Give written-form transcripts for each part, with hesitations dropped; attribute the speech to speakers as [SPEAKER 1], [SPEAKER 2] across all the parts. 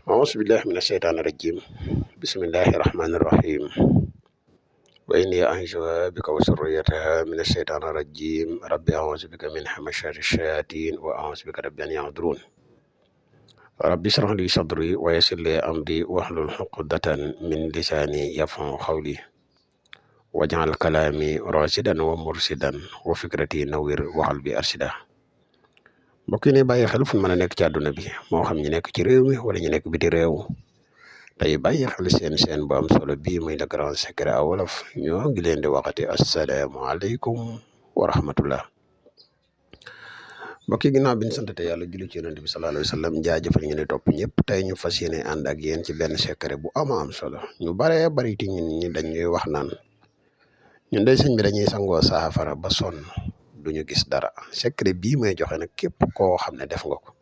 [SPEAKER 1] أعوذ بالله من الشيطان الرجيم بسم الله الرحمن الرحيم وإني أعيذها بك وذريتها من الشيطان الرجيم ربي أعوذ بك من همزات الشياطين وأعوذ بك ربي أن يحضرون ربي اشرح لي صدري ويسر لي أمري واحلل عقدة من لساني يفقهوا قولي واجعل كلامي راشدا ومرشدا وفكرتي نوير وقلبي أرشدا mbokk yi ne bàyyi xel fu mën a nekk ci àdduna bi moo xam ñu nekk ci réew mi wala ñu nekk biti réew tey bàyyi xel seen bu am solo bii muy le grand secret à wolof ñoo ngi leen di waxati asalaamaaleykum wa rahmatullah mbokk yi ginnaaw bi ñu santate yàlla julli ci yonent bi sallallahu alayhi wa sallam jaajëfal ñu ne topp ñëpp tey ñu fas yéene ànd ak yéen ci benn secret bu ama am solo ñu baree bari ti ñun ñi dañuy wax naan ñun day sëñ bi dañuy sangoo saafara ba sonn duñu gis dara secret bii may joxe nag képp koo xam ne def nga ko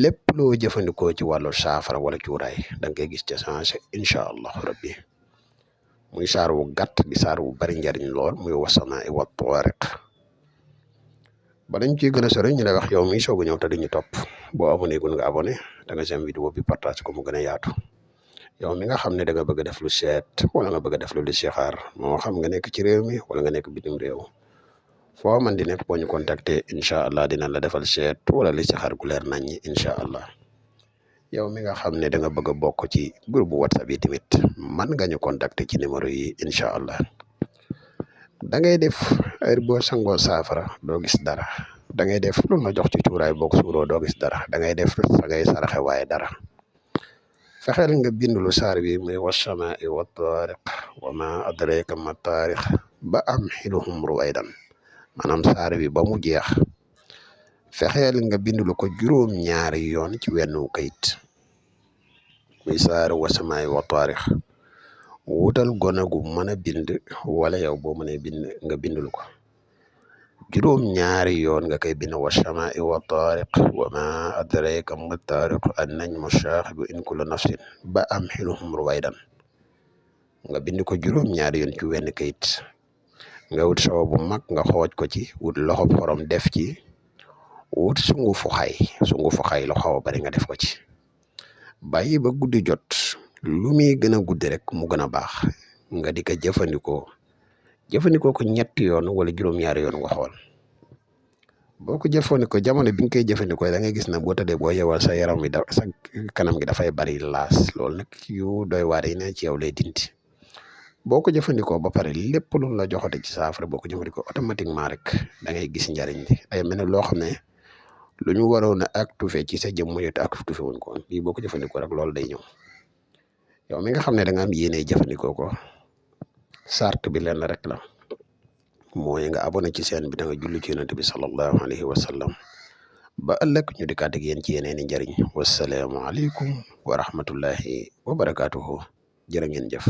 [SPEAKER 1] lépp loo jëfandikoo ci wàllu saafara wala cuuraay da nga koy gis ca changé incha allahu rabbi muy saar wu gàtt di saar wu bari njariñ lool muy wasamaa'i wa taariq ba dañ ciy gën a sori ñu lay wax yow mi soog a ñëw te duñu topp boo abonné gun nga abonné da nga seen vidéo bi partage ko mu gën a yaatu yow mi nga xam ne da nga bëgg a def lu seet wala nga bëgg a def lu listixaar moo xam nga nekk ci réew mi wala nga nekk bitim réew foo man di nekk boo ñu contacter incha allah dina la defal seet wala listixaar gu leer nañ ñi incha allah yow mi nga xam ne da nga bëgg a bokk ci groupe whatsapp yi tamit man nga ñu contacter ci numéro yi incha allah da ngay def heure boo sangoo saafara doo gis dara da ngay def lu la jox ci cuuraay boo ko suuroo doo gis dara da ngay def sa ngay saraxe waaye dara fexeel nga bindulu saar bi muy wasamaa'i wa taariq wa ma adraka ma taariq ba am xiluhum ruwaydan maanaam saar bi ba mu jeex fexeel nga bindulu ko juróom-ñaari yoon ci wenn kayit muy saar wasamaa'i wa taariq wutal gone gu mën a bind wala yow boo mënee bind nga bindul ko juróom-ñaari yoon nga koy bind wasamaa'i wa taariq wa ma adraka ma taariq an najmu saaxibu in kullu nafsin ba am xiluhum ruwaydan nga bind ko juróom-ñaari yoon ci wenn kayit nga wut sawo bu mag nga xooj ko ci wut loxo xorom def ci wut sungufu xay lu xaw a bari nga def ko ci bàyyi ba guddi jot lu muy gën a guddi rek mu gën a baax nga di ko jëfandikoo ko ñetti yoon wala juróom-ñaari yoon nga xool boo ko jëfandikoo jamono bi nga koy jëfandikoo da ngay gis na boo tëddee boo yewal sa yaram wi sa kanam gi dafay bari laas loolu nag yu doy waar yi ne ci yow lay dindi boo ko jëfandikoo ba pare lépp lu la joxate ci saafara boo ko jëfandikoo automatiquement rek da ngay gis njariñ li day mel ne loo xam ne lu ñu waroon a activé ci sa jëmm yow te activé wuñ ko bii boo ko jëfandikoo rek loolu day ñëw yow mi nga xam ne da nga am yéene jëfandikoo ko sart bi lenn rek la mooy nga abonné ci chaîne bi da nga julli ci yonent bi sallallahu alayhi wa sallam ba ëllëg ñu di kàddu ak yéen ci yeneen i njariñ wasalaamu aleykum wa rahmatullahi wa barakaatuhu jërë ngeen jëf